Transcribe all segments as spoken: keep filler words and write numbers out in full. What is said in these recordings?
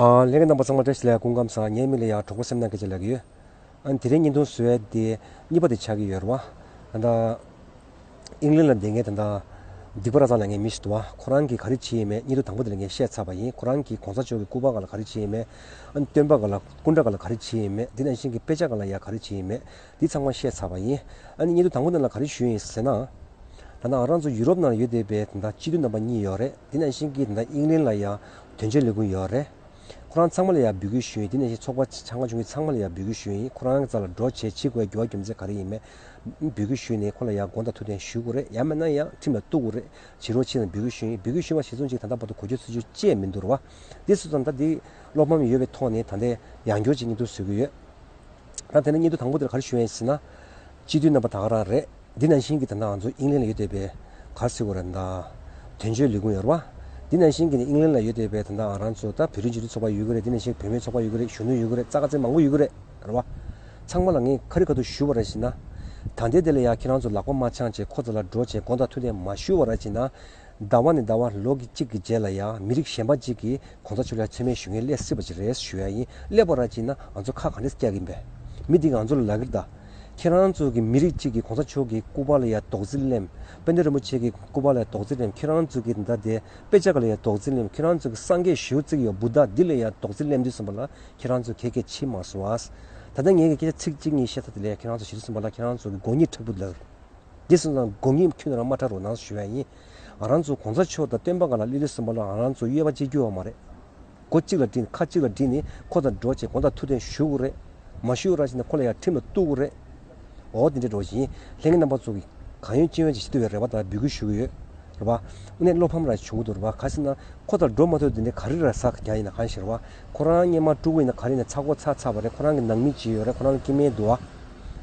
ཨ། ལྷན་རྒྱས་རྣམ་པ་ཚང་མ་བཀྲ་ཤིས་བདེ་ལེགས། སྐུ་ཁམས་བཟང་། ངའི་མིང་ལ་ཡ་གྲོགས་པོ་སེམས་ནང་སྐད་ཆ་ལབ་ཀྱི་ཡོད། ཨ། དེ་རིང་བརྙན་ཐུང་བཟོ་ཡ་དེ་གཉིས་པ་དེ་ཆགས་ཀྱི་ཡོད་རེད་བ། ཨ། ད་ཨིང་ལན་ལ་བསྡད་མཁན་ད་ལྟ་སྡིག་པ་ར་ཙང་ལབ་མཁན་མི་ཞིག་འདུག་བ། ཁོ་རང་གིས་ག་རེ་བྱས་ཡིན་མེད་བརྙན་ཐུང་དང་པོ་དེ་ལ་ངས་བཤད་ཚར་བ་ཡིན། ཁོ་རང་གིས་གོང་ས་མཆོག་གི་སྐུ་པར་སྒང་ལ་ག་རེ་བྱས་ཡིན་མེད། ཨ། སྟོན་པ་སྒང་ལ་སྐུ་འདྲ་སྒང་ལ་ག་རེ་བྱས་ཡིན་མེད། དེ་ནང་བཞིན་གྱི་དཔེ་ཆ་སྒང་ལ་ཡ་ག་རེ་བྱས་ཡིན་མེད། འདི་ཚང་མ་བཤད་ཚར་བ་ཡིན། ཨ་ནི་བརྙན་ཐུང་དང་པོ་ནང་ལ་ག་རེ་ཞུས་ཡིན་ཟེར་ན། ད་ལྟ་ང་རང་ཚོ་ཡུ་རོབ་ནང་ཡོད་བསྡད་པའི་ད་ལྟ་སྤྱི་འཐུས་རྣམ་པ་གཉིས་ཡོད་རེད། དེ་ནང་བཞིན་གྱི་ད་ལྟ་ཨིང་ལན་ལ་ཡ་དོན་གཅོད་ལས་ཁུངས་ཡོད་རེད། ཁོ་རང་ཚང་མ་ལ་ཡ་འབོད་སྐུལ་ཞུས་ཡིན། དེ་ནང་བཞིན་ཚོགས་པ་ཆ་ཚང་ཆུང་གི་ཚང་མ་ལ་ཡ་འབོད་སྐུལ་ཞུས་ཡིན། ཁོ་རང་གི་རྩ་ལ་འགྲོ་བྱས་བྱེད་དགོས་འགྱུར་བ་རྒྱུ་མཚན་ག་རེ་ཡིན་མེད་འབོད་སྐུལ་ཞུས་ནས་ཁོ་ལ་ཡ་དགོངས་དག་ཐུགས་བདེན་ཞུ་དགོས་རེད། ཡང་མིན་ན་ཡང་ཁྲིམས་ལ་གཏུག་དགོས་རེད། བྱེད་རོགས་བྱེད་ན་འབོད་སྐུལ་ཞུས་ཡིན། འབོད་སྐུལ་ཞུས་པ་གཞིར་བཟུང་ཅིག་ད་ལྟ་བར་དུ་གོ་རྒྱུ་ཚོད་རྒྱུ་ཅི་ཡང་མི་འདུག་རེད་བ། འདི་སོང་ཙང་ད་འདི་བློ་ཕམ་ཡོད་པའི་ཐོག་ནས་ད་ལྟའི་ཡང་བསྐྱར་ཅིག་བརྙན་ཐུང་བཟོ་གི་ཡོད། ད་དེ་ནས་བརྙན་ཐུང་དང་པོ་དེར་ག་རེ་ཞུ་ཡ་ཡིན་ཟེར་ན། སྤྱི་འཐུས་རྣམ་པ་ད་ག་རང་རེད། འདི་ནང་བཞིན་གྱི་ད་ལྟ་ང་ཚོ་ཨིང་ལན་ལ་ཡོད་བསྡད་པའི་ག་རེ་ཟེར་དགོས་རེད་ད། དོན་གཅོད་ལས་ཁུངས་ཡོད་རེད་བ། འདི་ནང་བཞིན་གྱི་ནི་ཨིང་ལན་ལ་ཡོད་བསྡད་པའི་ད་ལྟ་ང་རང་ཚོ་ད་བོད་རིགས་སྤྱི་མཐུན་ཚོགས་པ་ཡོད་ཀྱི་རེད། འདི་ནང་བཞིན་བུད་མེད་ཚོགས་པ་ཡོད་ཀྱི་རེད། གཞོན་ནུ་ཡོད་ཀྱི་རེད། ཙག་ག་ཚན་མང་པོ་ཡོད་ཀྱི་རེད། རེད་བ། ཚང་མ་ལ་ངས་ག་རེ་ག་དུས་ཞུ་བ་རེད་ཟེར་ན། ད་ལྟའི་དེ་ལ་ཡ་ཁྱེད་རང་ཚོ་ལག་པ་མ་འཆང་བྱས་ཁོ་ཚོ་ལ་འགྲོ་བྱས་དགོངས་དག་ཐུགས་བདེན་མ་ཞུ་བ་རེད་ཟེར་ན། ཟླ་བ་ནས་ཟླ་བ་ལོ་གཅིག་གི་རྗེས་ལ་ཡང་མི་རིགས་གཞན་པ་གཅིག་གིས་གོང་ས་མཆོག་ལ་མཚན་སྨད་ཞུ་མཁན་སླེབས་སྲིད་པ་ཅིག་རེད་ཞུ་ཡ་ཡིན། སླེབས་པ་ར་ཅིག་ན་ང་ཚོ་ཁ་ག་འདྲས་བཀྱག་གིན་པས། མི་འདི་ང་ཚོ་ལ་ལབ་ཀྱི་རེད་ད། ཁྱེད་རང་ཚོ་གི་མི་རིགས་གཅིག་གིས་གོང་ས་མཆོག་གི་སྐུ་པར་ལ་ཡ་རྡོག་རྫིས་ལེན། དཔལ་ལྡན་རིན་པོ་ཆེ་གི་སྐུ་པར་ལ་ཡ་རྡོག་རྫིས་ལེན། ཁྱེད་རང་ཚོ་གི་ད་དེ་དཔེ་ཆ་ག་ལ་ཡ་རྡོག་རྫིས་ལེན། ཁྱེད་རང་ཚོ་གི་སངས་རྒྱས་ཞེ་པོ་བརྩི་གི་ཡོད་བུདྡྷ་འདི་ལ་ཡ་རྡོག་རྫིས་ལེན་དུས་ཙམ་པ་ལ་ཁྱེད་རང་ཚོ་ག་གེ་ཕྱིན་མ་སོང་ཨ། ད་ལྟ་ངས་ཀྱི་སྐད་ཆ་ཚིག་གཅིག་གཉིས་བཤད་ཚར། དེ་ལས་ཁྱེད་རང་ཚོ་ཞེ་དུས་ཙམ་པ་ལ་ཁྱེད་རང་ཚོ་གི་མགོ་སྙིང་མཁྲེགས་པོ་ལ། འདི་སོང་ཙང་མགོ་སྙིང་ཁྱོན་ནས་རང་མ་ཁྲག་རོགས་གནང་ཞུ་ཡ་ཡིན། ང་རང་ཚོ་གོང་ས་མཆོག་དང་སྟོན་པ་སྒང་ལ་སླེབས་དུས་ཙམ་པ་ལ་ང་རང་ཚོ་གཡས་པ་གཅིག་གྱུར་བ་མ་རེད། མགོ་གཅིག་ལ་སྒྲིལ་ནས་ཁ་གཅིག་ལ་སྒྲིལ་ནས་ཁོ་དང་འགྲོགས་བྱས་དགོངས་དག་ཐུགས་བདེན་ཞུ་དགོས་རེད། མ་ཞུ་ར་བྱས་ན་ཁོ་ལ་ཡང་ཁྲིམས་ལ་གཏུག་དགོས་རེད། འོ་དེ་འདྲ་འགྲོ་བཞིན་ལྷན་རྒྱས་རྣམ་པ་ཚོ་གི་གང་ཡོད་ཅི་ཡོད་ཅིག་བྱེད་ཐུབ་པའི་རེ་བ་དང་འབོད་སྐུལ་ཞུ་གི་ཡོད། རེད་བ། དངོས་གནས་བློ་ཕམ་ར་བྱུང་གི་འདུག་རེད་བ། ག་ཟེར་ན་ཁོ་དང་འགྲོ་མ་ཐུབ་དེ་འདྲ་ག་རེ་ར་ཟ་རྒྱག་ཡིན་ན་གང་ཞིག་རེད་བ། ཁོ་རང་སྔོན་མ་ཕྲུ་གུ་ཡིན་ན་ག་རེ་ཡིན་ན་ཚ་གོ་ཚ་ཚ་བ་རེད། ཁོ་རང་གི་ནང་མི་ཅིག་ཡོད་རེད། ཁོ་རང་ལ་སྐྱེ་དམན་འདུག་བ།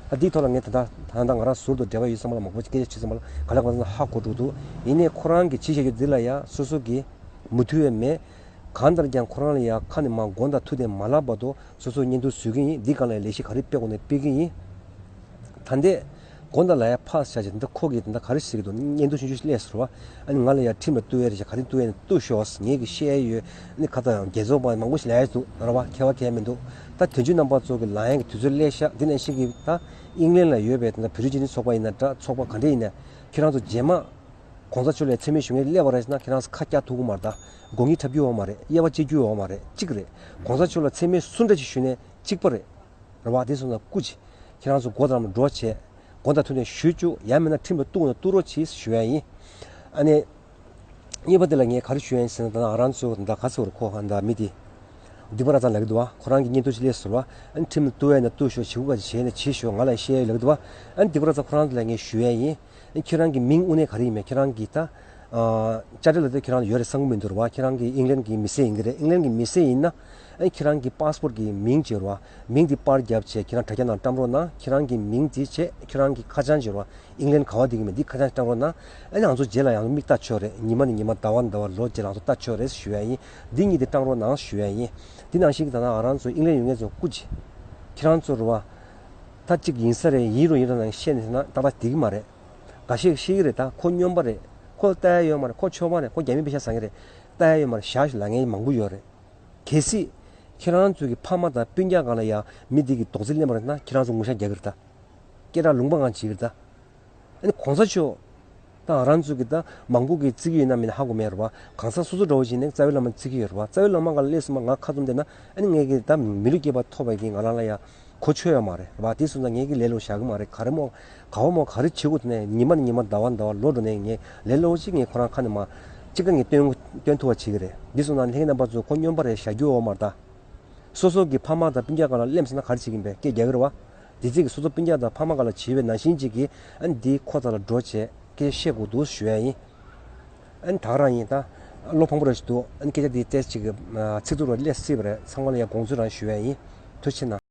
ཨ་དེའི་ཐོག་ལ་ངས་ད་ལྟ་ད་ལྟ་ང་རང་ཟུར་དུ་འབྲེལ་བ་ཡོད་ཚང་མ་ལ་མང་པོ་ཅིག་སྐད་ཆ་བྱས་ཚང་མ་ལ་ག་ལེ་ག་ལེ་ཧ་གོ་འགྲོ་འདུག་ཡིན་ནའི་ཁོ་རང་གི་བྱས་བཞག་རྒྱུ་འདི་ལ་ཡ་སོ་སོ་གི་མུ་མཐུད་པའི་མེད། གང་ལྟར་ཀྱང་ཁོ་རང་ལ་ཡ་ཁ་ནས་མ་དགོངས་དག་ཐུགས་བདེན་མ་ལབ་བར་དུ་སོ་སོ་བརྙན་ཐུང་བཟོ་གི་ཡིན། འདི་སྒང་ལ་ལས་གཞི་ག་རེ་སྤེལ་དགོས་ན་སྤེལ་གི་ཡིན། ད་ལྟའི་དགོངས་དག་ལ་ཡ་ཕར་བཞག་བྱས། ད་ལྟ་ཁོ་གིས་ད་ལྟ་ག་རེ་ཟེར་གི་འདུག་བརྙན་ཐུང་ཆུང་ཆུང་ཞིག་སླེབས་སོང་བ། ཨ་ནི་ང་ལ་ཡ་ཁྲིམས་ལ་གཏུག་ཡ་རེད་བྱས་ག་རེ་གཏུག་ཡ་ན་གཏུག་ཤོག་ངས་གི་བཤད་ཡ་ཡོད། ཨ་ནི་ཁ་ད་རྒྱལ་ཚོགས་པ་མང་པོ་ཞིག་ལབ་ཡ་འདུག་ར་བ། ཁྱད་པར་གང་ཡང་མི་འདུག་ད་དོན་གཅོད་རྣམ་པ་ཚོ་གི་ལངས་ཡ་གི་དུས་ཚོད་སླེབས་ཤག་འདི་ནང་བཞིན་གི་ད་ཨིང་ལན་ལ་ཡོད་པའི་ད་ལྟ་བོད་རིགས་སྤྱི་མཐུན་ཚོགས་པ་ཡིན་ན་འདྲ། ཚོགས་པ་ག་འདྲ་ཡིན་ན་ཁྱེད་རང་ཚོ་རྗེས་མ་གོང་ས་མཆོག་ལ་མཚན་སྨད་ཞུ་མཁན་སླེབས་པ་རེད་ཟེར་ན་ཁྱེད་རང་ཚོ་ཁ་བཀྱག་ཐུབ་ཀྱི་མ་རེད་ད། མགོ་སྙིང་འཁྲབ་རྒྱུ་ཡོད་མ་རེད། གཡས་པ་གཅིག་གྱུར་ཡོད་མ་རེད། གཅིག་རེད། གོང་ས་མཆོག་ལ་མཚན་སྨད་སུ་འདྲ་ཞིག་ཞུས་ནས་གཅིག་པ་རེད། རེད་བ། དེ་སོང་ཙང་སྐུ་མཁྱེན། ཁྱེད་རང་ཚོ་སྒོ་དང་འགྲོ་བྱས་དགོངས་དག་ཐུགས་བདེན་ཞུ་བཅུག་ཡང་མིན་ན་ཁྲིམས་ལ་གཏུག་ན་གཏུག་རོགས་གྱིས་ཞུ་ཡ་ཡིན། ཨ་ནི། གཉིས་པ་དེ་ལ་ངས་ག་རེ་ཞུ་ཡ་ཡིན་ཟེར་ན། ད་ང་རང་ཚོ་ད་ག་ཚོད་རེད། ཁོ་ཧ་ད་མི་དེ། སྡིག་པ་ར་ཙང་ལབ་ཀྱི་འདུག་བ། ཁོ་རང་གི་བརྙན་ཐུང་ཞིག་སླེབས་སོང་བ། ཨ་ནི་ཁྲིམས་ལ་གཏུག་ཡ་ན་གཏུག་ཤོག་བྱེད་དགོས་པ་བྱས་ན་བྱེད་ཤོག་ང་ལ་བཤད་ཡ་ལབ་ཀྱི་འདུག་བ། ཨ་ནི་སྡིག་པ་ར་ཙང་ཁོ་རང་དེ་ལ་ངས་ཞུ་ཡ་ཡིན། ཨ་ནི་ཁྱེད་རང་གི་མིང་དངོས་གནས་ག་རེ་ཡིན་མིན། ཁྱེད་རང་གི་ད། ཨ། དཔྱ་ཁྲལ་ལ་དེ་ཁྱེད་རང་ལ་ཡོད་རེད་བསམ་གྱི་མི་འདུག་ར་བ། ཁྱེད་རང་གི་ཨིང་ལན་གྱི་མི་སེར་ཡིན་གྱི་རེད། ཨིང་ལན་གྱི་མི་སེར་ཡིན་ན། ཨ་ནི་ཁྱེད་རང་གི་པཱ་སི་པོར་གྱི་མིང་བྱས་ར་བ། མིང་དེ་པར་བརྒྱབ་བྱས་ཁྱེད་རང་དྲ་རྒྱ་ནང་བཀྲམ་རོགས་གནང་། ཁྱེད་རང་གི་མིང་དེ་བྱས་ཁྱེད་རང་གི་ཁ་བྱང་བྱས་ར་བ། ཨིང་ལན་ག་བ་བསྡད་ཀྱི་མེད་འདི་ཁ་བྱང་བཀྲམ་རོགས་གནང་། ཨ་ནི་ང་ཚོ་རྗེས་ལ་ཡང་མིག་ལྟ་ཆོག་རེད། ཉི་མ་ནས་ཉི་མ། ཟླ་བ་ནས་ཟླ་བ། ལོ་རྗེས་ལ་ང་ཚོ་ལྟ་ཆོག་རེད་ཞུ་ཡ་ཡིན། འདི་གཉིས་དེ་བཀྲམ་རོགས་གནང་ཞུ་ཡ་ཡིན། འདི་ནང་བཞིན་གྱི་ད་ལྟ་ང་རང་ཚོ་ཨིང་ལན་ཡོད་མཁན་ཚོ་སྐུ་མཁྱེན། ཁྱེད་རང་ཚོ་ར་བ། ད་གཅིག་ཡིན་ས་རེད། ཡིན་རུང་ཡིན་རུང་ནང་བཤད་ནས་ཟེར་ན་ཏག་ཏག་བསྡད་ཀྱི་མ་རེད། འགའ་ཤས་ཤེས་ཀྱི་རེད། ད་ཁོ་སྨྱོན་པ་རེད། ཁོ་ལ་ལྟ་ཡ་ཡོད་མ་རེད། ཁོ་ཆོས་པ་རེད། ཁོ་རྒྱ་མིའི་པེ་ཤག་ཟ་མཁན་རེད། ལྟ་ཡ་ཡོད་མ་རེད། བཞག་ཞུ་ལབ་མཁན་མང་པོ་ཡོད་རེད། གལ་སྲིད། ཁྱེད་རང་ཚོ་གི་ཕ་མ་དང་སྤུན་ཀྱག་སྒང་ལ་ཡ་མི་འདི་གིས་རྡོག་རྫིས་ལེན་པ་རེད་ན་ཁྱེད་རང་ཚོ་ངུ་ཤ་རྒྱག་གི་རེད་ད། སྐད་གྲགས་ལུང་པ་སྒང་བྱེད་ཀྱི་རེད་ད། ཨ་ནི་གོང་ས་མཆོག་ད་ང་རང་ཚོ་གི་ད་མང་པོ་གིས་བརྩི་གི་ཡོད་ན་མིན་ན་ཧ་གོ་མེད་རེད་བ། གང་ཟག་སོ་སོ་འདྲ་བོ་ཞིག་ནས་རྩ་བའི་བླ་མ་བརྩི་གི་ཡོད་རེད་བ། རྩ་བའི་བླ་མ་སྒང་ལ་སླེབས་སོང་མ་ང་ཁ་བཙུམ་བསྡད་ན། ཨ་ནི་ངས་གི་ད་མི་ལུས་སྐྱེས་པ་ཐོབ་པ་གི་ང་རང་ལ་ཡ་གོ་ཆོད་ཡོད་མ་རེད་བ། དེ་སོང་ཙང་ངས་གི་ལས་སླ་པོ་བཞག་གི་མ་རེད། ག་རེ་མོ་ག་བ་མོ་ག་རེ་བྱེད་དགོས་དེ་ནས་ཉི་མ་ནས་ཉི་མ། ཟླ་བ་ནས་ཟླ་བ། ལོ་འགྲོ་ནས་ངས་ལས་སླ་པོ་ཅིག་ངས་ཁོ་རང་ཁ་ནས་མ་གཅིག་ཀ་ངས་སྟོན་སྟོན་ཐུབ་པ་བྱེད་གི་རེད། དེ་སོང་ཙང་ལྷན་རྒྱས་རྣམ་པ་ཚོ་ཁོ་སྨྱོན་པ་རེད། བཞག་རྒྱུ་ཡོད་མ་རེད་ད། སོ་སོ་གི་ཕ་མ་དང་སྤུན་ཀྱག་སྒང་ལ་སླེབས་སོང་ན་ག་རེ་བྱེད་ཀྱིན་པས། སྐད་རྒྱག་གི་རེད་བ། དེ་ཚིག་གི་སོ་སོ་སྤུན་ཀྱག་དང་ཕ་མ་སྒང་ལ་བྱས་པའི་ནང་བཞིན་ཅིག་གིས་ཨ་ནི་འདི་ཁོ་ཚ་ལ་འགྲོ་བྱས་སྐད་བཤད་དགོས་འདུག་ཞུ་ཡ་ཡིན། ཨ་ནི་ད་ག་རང་ཡིན་ད། བློ་ཕངས་པོ་ར་ཞིག་འདུག་ཨ་ནི་སྐད་ཆ་འདི་ཏོག་ཙམ་ཅིག་གི་ཚིག་རྩུབ་ར་སླེབས་སྲིད་པ་རེད། ཚང་མ་ལ་ཡ་དགོངས་ཚུལ་རང་ཞུ་ཡ་ཡིན། ཐུགས་རྗེ་གནང་།